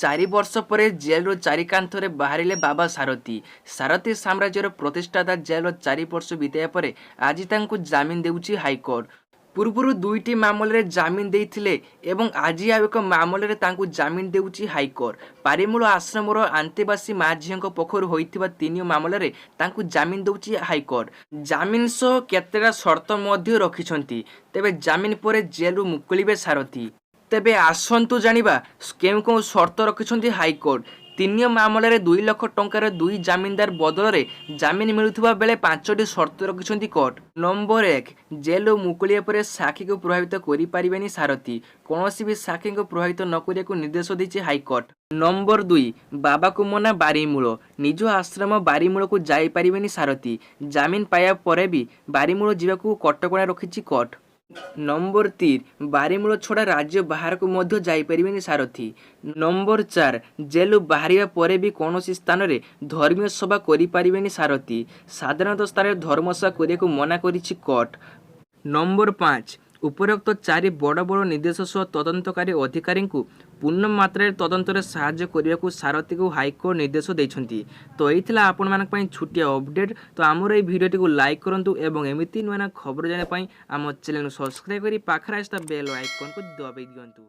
4 ବର୍ଷ ପରେ ଜେଲରୁ ଚାରି କାନ୍ଥରେ ବାହାରିଲେ ବାବା ସାରଥୀ। ସାରଥୀ ସାମ୍ରାଜ୍ୟର ପ୍ରତିଷ୍ଠାତା ଜେଲର 4 ବର୍ଷ ବିତାଇବା ପରେ ଆଜି ତାଙ୍କୁ ଜାମିନ ଦେଉଛି ହାଇକୋର୍ଟ। ପୂର୍ବରୁ ଦୁଇଟି ମାମଲାରେ ଜାମିନ ଦେଇଥିଲେ ଏବଂ ଆଜି ଆଉ ଏକ ମାମଲାରେ ତାଙ୍କୁ ଜାମିନ ଦେଉଛି ହାଇକୋର୍ଟ। ପାରିମୂଳ ଆଶ୍ରମର ଅନ୍ତେବାସୀ ମା ଝିଅଙ୍କ ପକ୍ଷରୁ ହୋଇଥିବା ତିନି ମାମଲାରେ ତାଙ୍କୁ ଜାମିନ ଦେଉଛି ହାଇକୋର୍ଟ। ଜାମିନ ସହ କେତେଟା ସର୍ତ୍ତ ମଧ୍ୟ ରଖିଛନ୍ତି। ତେବେ ଜାମିନ ପରେ ଜେଲରୁ ମୁକୁଳିବେ ସାରଥୀ। ତେବେ ଆସନ୍ତୁ ଜାଣିବା, କେଉଁ କେଉଁ ସର୍ତ୍ତ ରଖିଛନ୍ତି ହାଇକୋର୍ଟ। ତିନି ମାମଲାରେ 2 ଲକ୍ଷ ଟଙ୍କାର ଦୁଇ ଜାମିନଦାର ବଦଳରେ ଜାମିନ ମିଳୁଥିବା ବେଳେ ପାଞ୍ଚଟି ସର୍ତ୍ତ ରଖିଛନ୍ତି କୋର୍ଟ। ନମ୍ବର 1, ଜେଲରୁ ମୁକୁଳିବା ପରେ ସାକ୍ଷୀକୁ ପ୍ରଭାବିତ କରିପାରିବେନି ସାରଥୀ। କୌଣସି ବି ସାକ୍ଷୀଙ୍କୁ ପ୍ରଭାବିତ ନ କରିବାକୁ ନିର୍ଦ୍ଦେଶ ଦେଇଛି ହାଇକୋର୍ଟ। ନମ୍ବର 2, ବାବାକୁ ମନା ବାରିମୂଳ। ନିଜ ଆଶ୍ରମ ବାରିମୂଳକୁ ଯାଇପାରିବେନି ସାରଥୀ। ଜାମିନ ପାଇବା ପରେ ବି ବାରିମୂଳ ଯିବାକୁ କଟକଣା ରଖିଛି କୋର୍ଟ। ନମ୍ବର 3, ବାରିମୂଳ ଛଡ଼ା ରାଜ୍ୟ ବାହାରକୁ ମଧ୍ୟ ଯାଇପାରିବେନି ସାରଥୀ। ନମ୍ବର 4, ଜେଲରୁ ବାହାରିବା ପରେ ବି କୌଣସି ସ୍ଥାନରେ ଧର୍ମୀୟ ସଭା କରିପାରିବେନି ସାରଥୀ। ସାଧାରଣତଃ ସ୍ଥାନରେ ଧର୍ମସଭା କରିବାକୁ ମନା କରିଛି କୋର୍ଟ। ନମ୍ବର 5, ଉପରୋକ୍ତ ଚାରି ବଡ଼ ବଡ଼ ନିର୍ଦ୍ଦେଶ ସହ ତଦନ୍ତକାରୀ ଅଧିକାରୀଙ୍କୁ ପୂର୍ଣ୍ଣ ମାତ୍ରାରେ ତଦନ୍ତରେ ସାହାଯ୍ୟ କରିବାକୁ ସାରଥୀକୁ ହାଇକୋର୍ଟ ନିର୍ଦ୍ଦେଶ ଦେଇଛନ୍ତି। ତ ଏଇ ଥିଲା ଆପଣମାନଙ୍କ ପାଇଁ ଛୋଟିଆ ଅପଡେଟ୍। ତ ଆମର ଏଇ ଭିଡ଼ିଓଟିକୁ ଲାଇକ୍ କରନ୍ତୁ ଏବଂ ଏମିତି ନୂଆ ନୂଆ ଖବର ଜାଣିବା ପାଇଁ ଆମ ଚ୍ୟାନେଲକୁ ସବସ୍କ୍ରାଇବ୍ କରି ପାଖରେ ଆସିଥିବା ବେଲ୍ ଆଇକନ୍କୁ ଦବାଇ ଦିଅନ୍ତୁ।